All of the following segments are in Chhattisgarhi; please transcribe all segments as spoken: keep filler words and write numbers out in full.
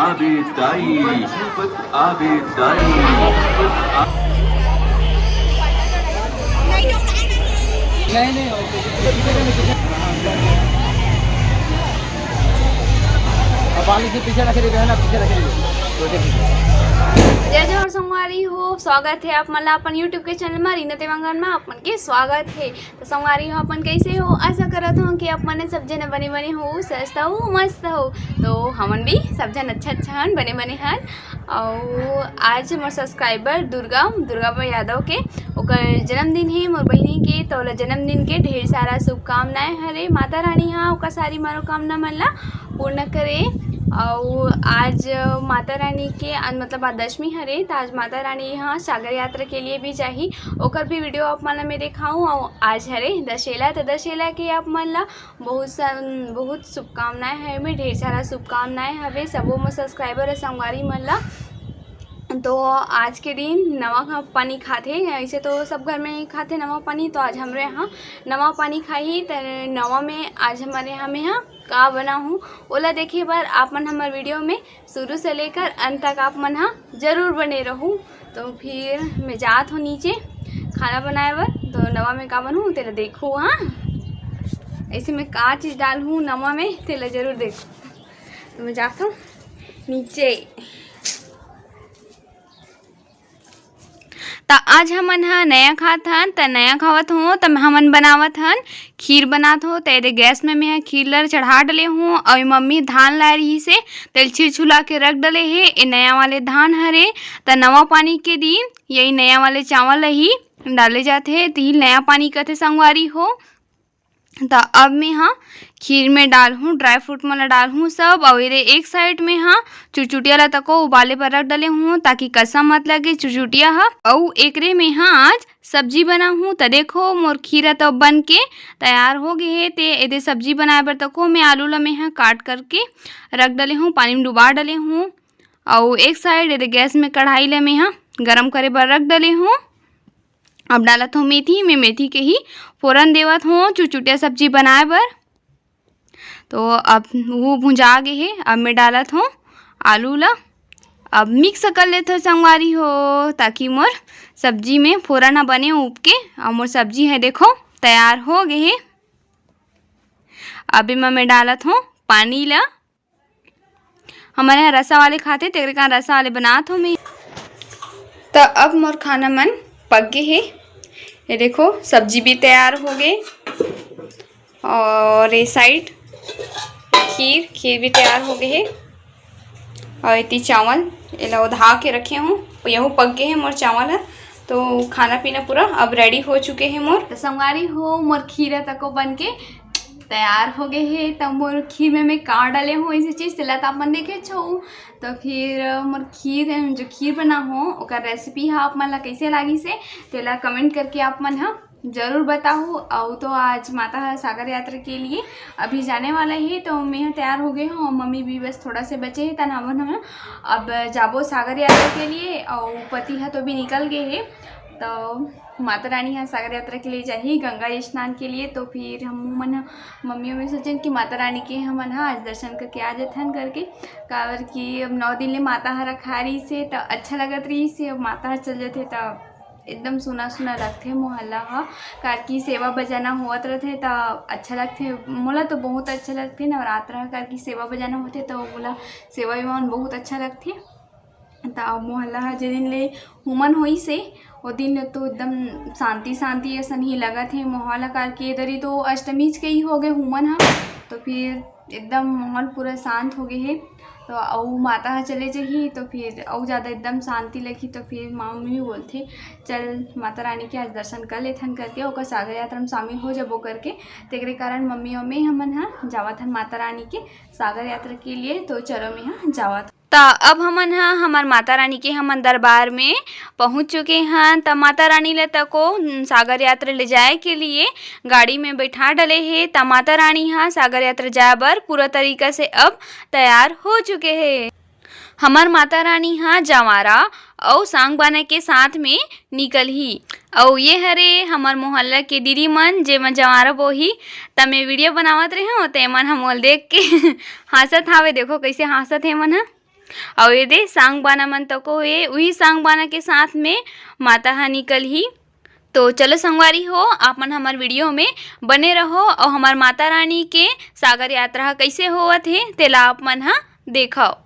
आबे दाई, आबे दाई। नहीं, नहीं, ओके। अब बाली से पीछे रख रही है ना, पीछे रख रही है। तो देखिए। जय जोहार संगवारी हो, स्वागत हे आप मन ला अपन YouTube के चैनल मा रीना देवांगन मा। आप मन के स्वागत हे। तो संगवारी हो, अपन कैसे हो? आशा करत हो कि आप मन सब जन बने बने हो, स्वस्थ हो, मस्त हो। तो हमन भी सब जन अच्छा अच्छा हन, बने बने हन। अउ आज मोर सब्सक्राइबर दुर्गा, दुर्गा यादव के, ओकर जन्मदिन हे मोर बहिनी के, तो ओला जन्मदिन के ढेर सारा शुभकामनाएं हरे। माता रानी हा ओकर सारी मनोकामना मन ला पूर्ण करे। अउ आज माता रानी के अन-, मतलब आज दशमी हरे, त आज माता रानी हा सागर यात्रा के लिए भी जाही, ओकर भी वीडियो आप मन ला मैं देखाऊं। अउ आज हरे दशहरा, त दशहरा के आप मन ला बहुत सन-, बहुत शुभकामनाएं हवे, ढेर सारा शुभकामनाएं हवे सबो मोर सब्सक्राइबर अउ संगवारी मन ला। तो आज के दिन नवा खा-, पानी खाथे, ऐसे तो सब घर में खाथे नवा पानी, तो आज हमरे यहाँ नवा पानी खाही। त नवा में आज हमर यहाँ में हा का बनाहूँ, ओला देखे बर आप मन हमर वीडियो में शुरू से लेकर अंत तक आप मन हा जरूर बने रहू। तो फिर मैं जात हूँ नीचे खाना बनाए बर, तो नवा में का बनहूँ तेला देखू। हाँ, ऐसे मैं का चीज़ डालहूँ नवा में तेला जरूर देखू। तो मैं जात हूँ नीचे। त आज हमन ह नया खात हन, त नया खावत हों, त हमन बनावत हन, खीर बनात हों। त एदे गैस में मैं ह खीर ल चढ़ा डले हों, अउ ए मम्मी धान लाए रहिस हे, तेल छिलछुला के रख डले हे। ए नया वाले धान हरे, त नवा पानी के दिन यही नया वाले चावल ल ही डाले जाथे, तिही नया पानी कथे संगवारी हो। त अब मैं हा खीर में डालहूँ, ड्राई फ्रूट मन ला डालहूँ सब, अउ एदे एक साइड में हा चुरचुटिया ला तको उबाले बर रख डले हूँ, ताकि कसा मत लगे चुरचुटिया हा। अउ एकरे में हा आज सब्जी बनाहूँ। त देखो, मोर खीर ह तो बन के तैयार हो गे हे। ते एदे सब्जी बनाए बर तको मैं आलू ला मैं हा काट करके रख डले हूँ, पानी में डुबा डले हूँ। अउ एक साइड एदे गैस में कढ़ाई ला मैं हा गरम करे बर रख डले हूँ। अब डालत हों मेथी, मैं मेथी के ही फोरन देवत हों चुरचुटिया सब्जी बनाए बर। तो अब वो भुंजा गे हे, अब मैं डालत हों आलू ला। अब मिक्स कर लेथों संगवारी हो, ताकि मोर सब्जी में फोरन ह बने उपके। अउ मोर सब्जी ह देखो तैयार हो गे हे। अब एमा मैं डालत हों पानी ला। हमर यहाँ रसा वाले खाथे, तेकरे कारण रसा वाले बनात हों मैं। त अब मोर खाना मन पक गे हे। ये देखो, सब्जी भी तैयार हो गे अउ ये साइड खीर, खीर भी तैयार हो गे हे। अउ एती चावल, एला ओधा के रखे हों, यहू पक गे हे मोर चावल ह। तो खाना पीना पूरा अब रेडी हो चुके हे मोर। त संगवारी हो, मोर खीर ह तको बन के तैयार हो गे हे। त मोर खीर में मैं का डले हों, ऐसी चीज तेला त आप मन देखेच हो। त फिर मोर खीर, जो खीर बनाहों, ओकर रेसिपी ह आप मन ला कैसे लागिस हे, तेला कमेंट करके आप मन ह जरूर बताहू। अउ तो आज माता ह सागर यात्रा के लिए अभी जाने वाला हे, तो मैं ह तैयार हो गे हों, मम्मी भी बस थोड़ा से बचे हे, तन हमन ह अब जाबो सागर यात्रा के लिए। अउ पति ह तो भी निकल गे हे, तो माता रानी ह सागर यात्रा के लिए जाही गंगा स्नान के लिए। तो फिर हम मन ह, मम्मी, मम्मी सोचेन कि माता रानी के हमन ह आज दर्शन करके आ जथन करके, काबर कि अब नौ दिन ले माता ह रखा रहिस हे, त अच्छा लगत रहिस हे। अब माता ह चल जथे, त एकदम सुना सुना लगथे मोहल्ला ह, काबर कि सेवा बजाना होवत रथे, त अच्छा लगथे। मोला तो बहुत अच्छा लगथे नवरात्र ह, काबर कि सेवा बजाना होथे, त मोला सेवा विवा मन बहुत अच्छा लगथे। त मोहल्ला ह जे दिन ले हुमन होइस हे, ओ दिन ले तो एकदम शांति शांति असन ही लगत हे मोहल्ला, काबर कि ए दरी तो अष्टमीच के ही हो गे हुमन ह, तो फिर एकदम माहौल पूरा शांत हो गे हे। तो अउ माता ह चले जही, तो फिर अउ ज़्यादा एकदम शांति लगही। तो फिर मम्मी बोलथे, "चल, माता रानी के आज दर्शन कर लेथन," करके, ओकर सागर यात्रा में शामिल हो जबो करके। तेकरे कारण मम्मी अउ मैं हमन ह जावत हन माता रानी के सागर यात्रा के लिए। तो चलो, मैं ह जावत। त अब हमन ह हमर माता रानी के हमन दरबार में पहुँच चुके हन। त माता रानी ल तको सागर यात्रा ले जाए के लिए गाड़ी में बैठा डले हे। त माता रानी ह सागर यात्रा जाए बर पूरा तरीका से अब तैयार हो चुके हे। हमर माता रानी ह जंवारा अउ सांग बाना के साथ में निकलही। अउ ये हरे हमर मोहल्ला के दीदी मन, जेमन जंवारा बोही। त मैं वीडियो बनावत रेहेंव, त एमन ह मोल देख के हंसत हावे। देखो, कइसे हंसत हे एमन ह। अउ ये दे सांग बाना मन तको हे, उही सांग बाना के साथ में माता ह निकलही। तो चलो संगवारी हो, आप मन हमर वीडियो में बने रहो अउ हमर माता रानी के सागर यात्रा ह कइसे होवत हे, तेला आप मन ह देखव।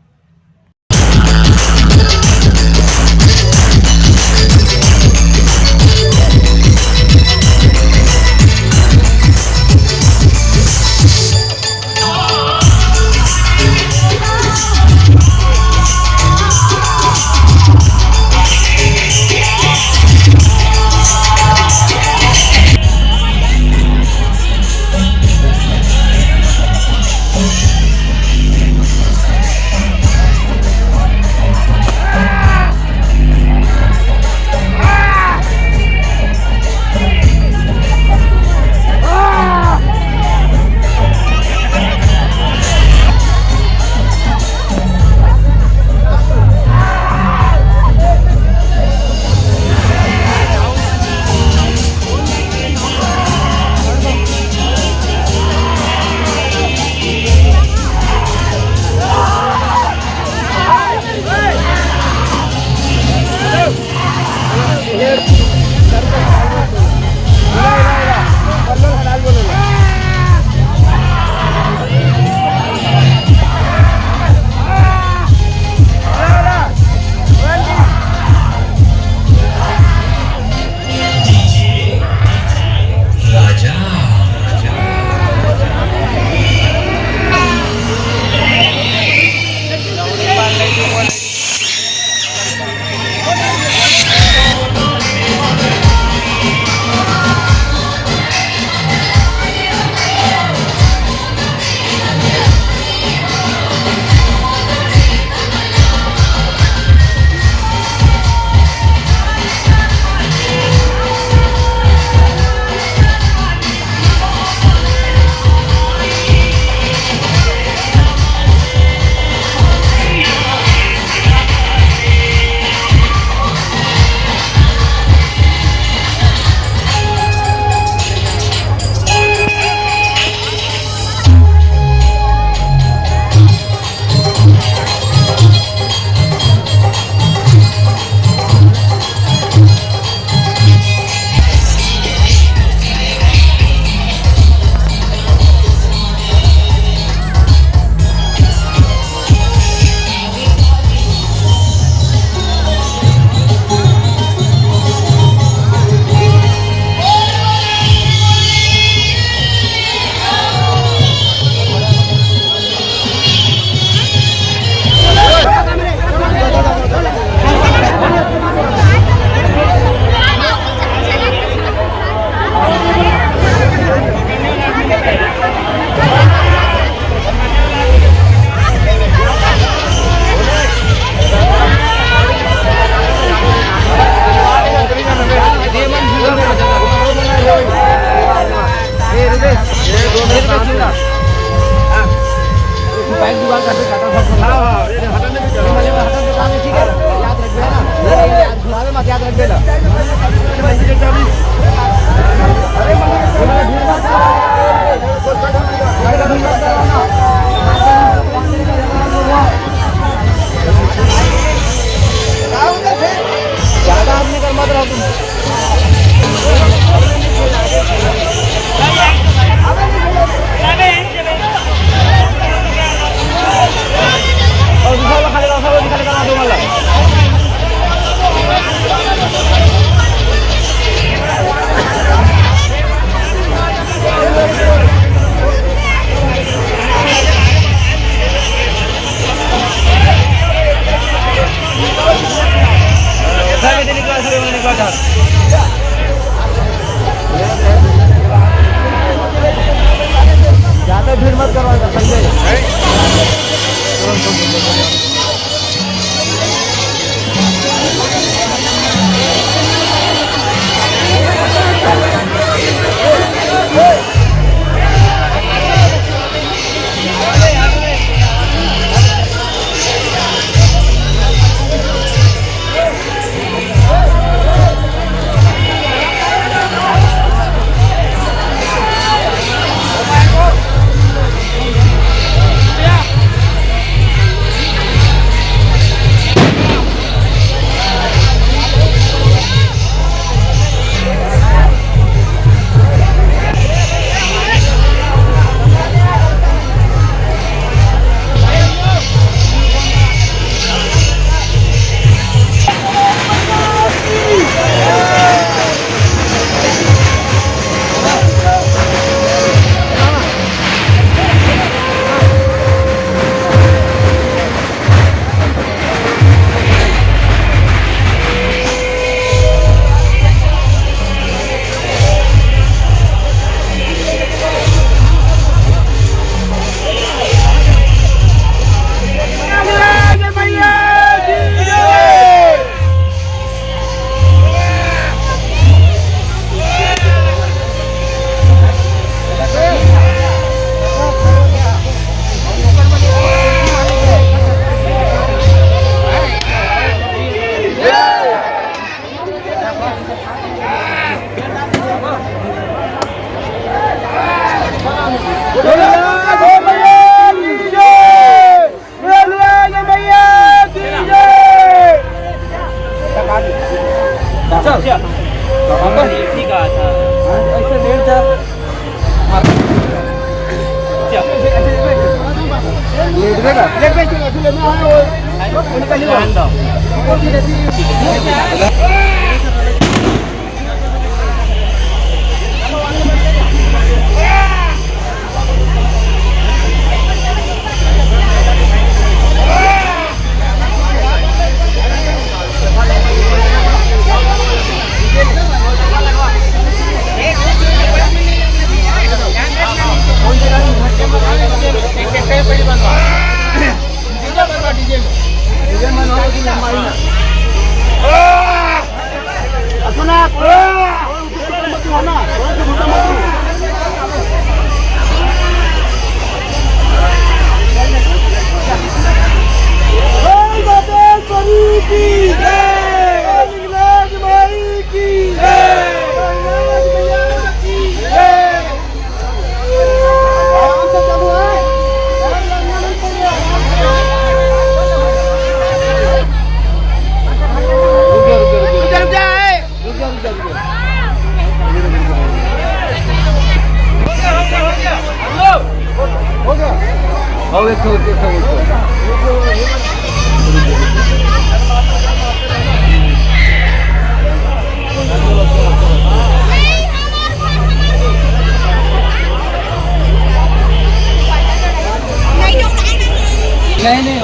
नहीं, नहीं,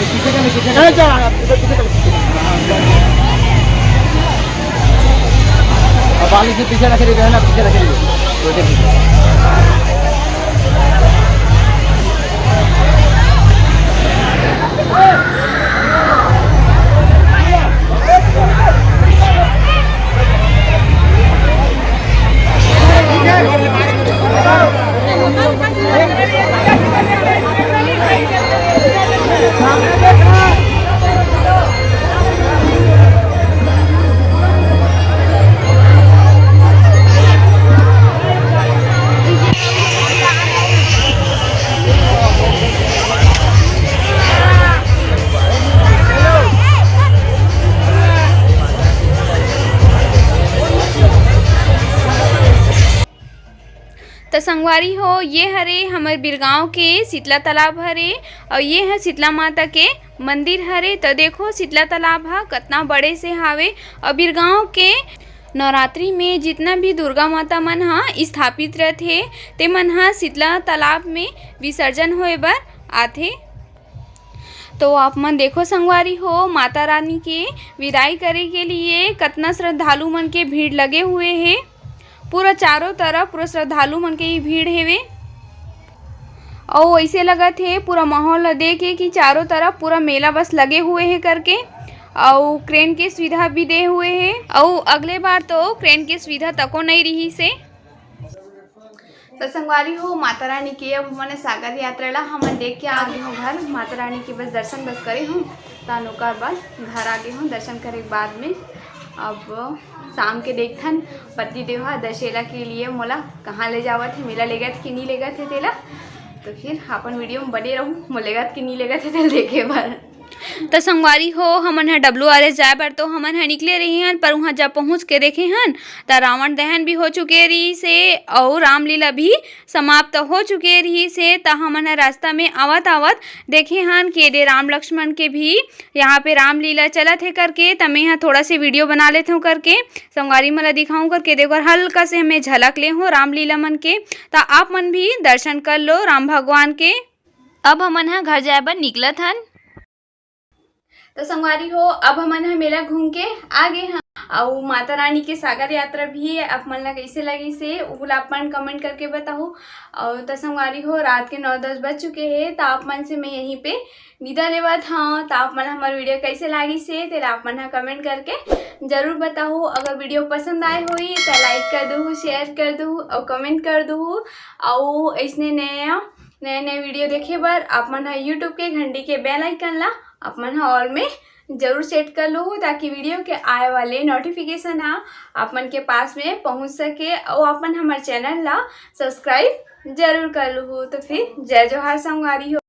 पीछे का नहीं, पीछे का नहीं। अब आगे से पीछे रख रही है ना, पीछे रख रही है। त संगवारी हो, ये हरे हमर बिरगांव के शीतला तालाब हरे, और ये है शीतला माता के मंदिर हरे। त देखो, शीतला तालाब ह कतना बड़े से हावे, और बिरगांव के नवरात्रि में जितना भी दुर्गा माता मन ह स्थापित रथे, ते मन ह शीतला तालाब में विसर्जन होए बर आथे। तो आप मन देखो संगवारी हो, माता रानी के विदाई करे के लिए कतना श्रद्धालु मन के भीड़ लगे हुए हे। पूरा चारों तरफ पूरा श्रद्धालु मन के ही भीड़ हेवे। अउ ऐसे लगत हे पूरा माहौल ल देख के कि चारों तरफ पूरा मेला बस लगे हुए हे करके। अउ क्रेन के सुविधा भी दे हुए हे। अउ अगले बार तो क्रेन के सुविधा तको नहीं रही से। त संगवारी हो, माता रानी के अब हमन सागर यात्रा ला हमन देख के आ गे हो घर। माता रानी के बस दर्शन बस करे हो, तन ओकर बाद घर आ गे हो दर्शन करे के बाद में। अब शाम के देखथन पति देव ह दशहरा के लिए मोला कहाँ ले जावत हे, मेला लेगत कि नहीं लेगत हे तेला। तो फिर अपन वीडियो में बने रहू, मोला लेगत कि नहीं लेगत हे तेला देखे बर। त संगवारी हो, हमन ह डब्ल्यू आर एस जाए बर तो हमन ह निकले रही हन, पर उहाँ जब पहुँच के देखे हन त रावण दहन भी हो चुके रही से अउ रामलीला भी समाप्त हो चुके रही से। त हमन ह रास्ता में आवत आवत देखे हन कि एदे राम लक्ष्मण के भी यहाँ पे रामलीला चलत हे करके, त मैं ह थोड़ा से वीडियो बना लेथव करके संगवारी मन ल दिखाऊं करके। देखो हल्का से हमें झलक ले हो रामलीला मन के, त आप मन भी दर्शन कर लो राम भगवान के। अब हमन ह घर जाए बर निकलत हन। तो संगवारी हो, अब हमन ह मेला घूम के आ गे हन, अउ माता रानी के सागर यात्रा भी है। आप मन ला कैसे लगी से उहू ला आप मन कमेंट करके बताओ। अउ तो संगवारी हो, रात के नौ दस बज चुके हे, तो आप मन से मैं यहीं पे विदा लेवत हव। तो आप मन हमर वीडियो कैसे लागी से तेला आप मन ह कमेंट करके जरूर बताओ। अगर वीडियो पसंद आए होई तो लाइक कर दू, शेयर कर दू और कमेंट कर दू। अउ ऐसने नया नए नए वीडियो देखे बर आप मन ह YouTube के घंटी के बेल आइकन ला आप मन ह ऑल में जरूर सेट कर लूहू, ताकि वीडियो के आए वाले नोटिफिकेशन ह आप मन के पास में पहुंच सके। अउ आप मन हमर चैनल ला सब्सक्राइब जरूर कर लूहू। तो फिर जय जोहार संगवारी हो।